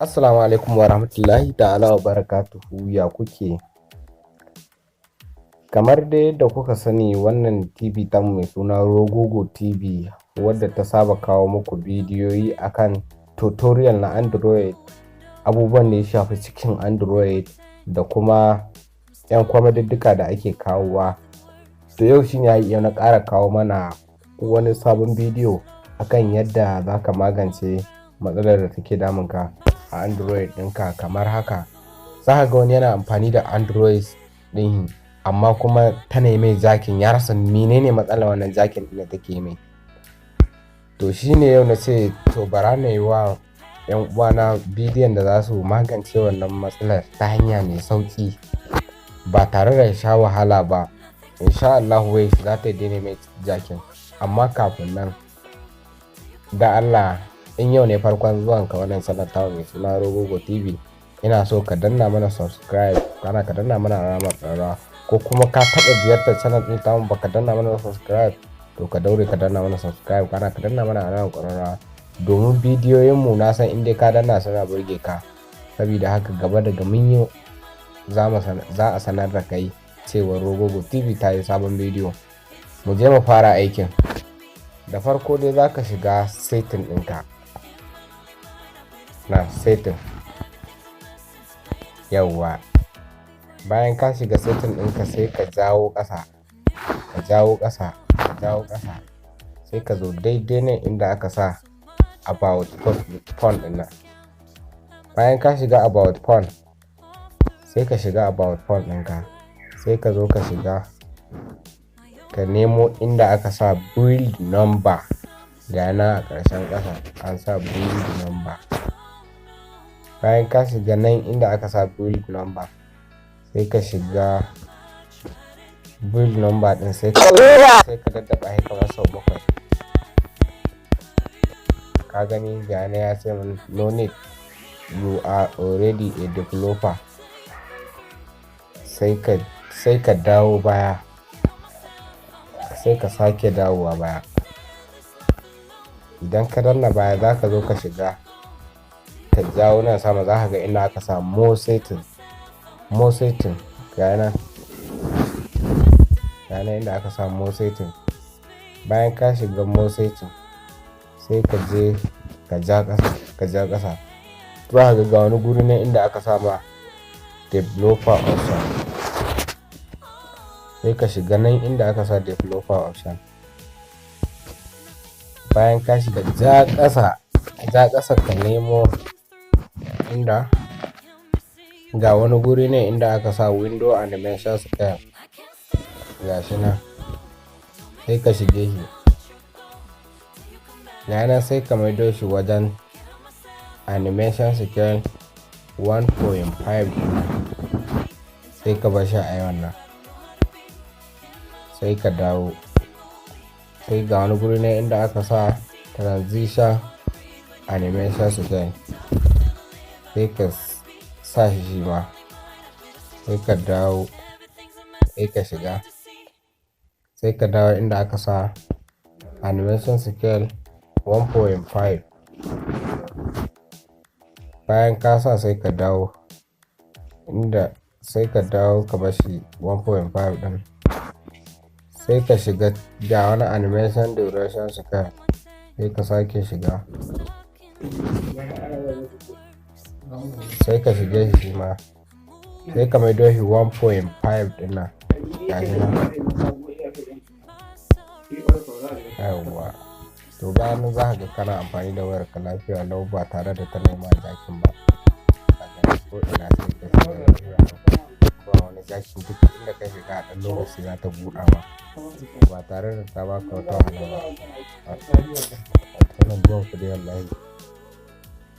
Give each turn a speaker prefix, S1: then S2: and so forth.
S1: Assalamu alaikum wa rahmatullahi ta'ala wa barakatuhu. Ya kuke? Kamar dai yadda kuka sani, wannan TV tamu mai suna Rogogo TV, wadda ta saba kawo muku bidiyoyi akan tutorial na Android, abubuwan da ya shafi cikin Android da kuma 'yan kwamadiddika da ake kawowa. To, yau shine yau na ƙara kawo mana wani sabon bidiyo akan yadda za ka magance matsalar da take damunka a Android ɗinka. Kamar haka, za ka ga wani yana amfani da Android ɗin, amma kuma tana mai jerking, ya rasa menene matsalar wannan jerking ɗin da take mai. To, shine yau na ce to, bara na yi wa 'yan uwana bidiyon da za su magance wannan matsalar ta hanya mai sauƙi ba tare da sha wahala ba. Insha Allah wai za ta daina mai jerking. Amma kafin nan, da Allah, in yau ne farkon zuwan ka wannan channel tamu mai suna Rogogo TV, ina so ka danna mana subscribe, kana ka danna mana alamar ƙararrawa. Ko kuma ka taɓa ziyartar channel ɗin tamu baka danna mana subscribe, to ka daure ka danna mana subscribe, kana ka danna mana alamar ƙararrawa, domin bidiyoyin mu na san in dai ka danna suna burge ka. Saboda haka gaba daga mun yi, za a sanar da kai cewar Rogogo TV ta yi sabon bidiyo. Mu je mu fara aikin. Da farko dai za ka shiga setting ɗinka na setting. Yauwa, bayan ka shiga setting ɗinka, sai ka jawo ƙasa, ka jawo ƙasa, ka jawo ƙasa, sai ka zo daidai nan inda aka sa "About phone" ɗin nan. Bayan ka shiga "About phone", sai ka shiga "About phone" ɗinka, sai ka zo ka shiga, ka nemo inda aka sa "Build number". Ga nan a ƙarshen ƙasa an sa "Build number". Bayan ka shiga nan inda aka sa "Build number", sai ka shiga "Build number" ɗin, sai ka daddaɓa shi kamar sau bakwai. Ka gani, ga nan ya ce min "No need, you are already a developer". Sai ka dawo baya, sai ka sake dawowa baya. Idan ka danna baya, za ka zo ka shiga, ka jawo nan sama, za ka ga inda aka sa "More setting". "More setting", ga nan, ga nan inda aka sa "More setting". Bayan ka shiga "More setting", sai ka je ka ja ƙasa, ka ja ƙasa, za ka ga wani guri ne inda aka sa ma "Developer option". Sai ka shiga nan inda aka sa "Developer option". Bayan ka shiga, ja ƙasa, ja ƙasa, ka nemo inda ga wani guri ne inda aka sa "Window animation scale". Ga shi nan, sai ka shige shi. Ga nan, sai ka maido shi wajen "Animation scale 1.5", sai ka bar shi a yi wannan. Sai ka dawo, sai ga wani guri ne inda aka sa "Transition animation scale", sai ka sa shi shi ma. Sai ka dawo, sai ka shiga, sai ka dawo inda aka sa "Animation scale 1.5". Bayan ka sa, sai ka dawo inda, sai ka dawo ka bar shi 1.5 ɗin. Sai ka shiga, ga wani "Animation duration scale", sai ka sake shiga, sai ka shige shi shi ma, sai ka maido shi 1.5 ɗin nan. Gashi nan. Yawwa, to bayan nan za ka ga kana amfani da wayarka lafiya lau ba tare da ta nema jerking ba. Ka gani, ko ina sai ka shiga lafiya lau ba wani jerking. Duk inda ka shiga, a ɗan lokaci za ta buɗa ma ba tare da ta baka wata wahala ba. Wannan zuwan ku dai wallahi.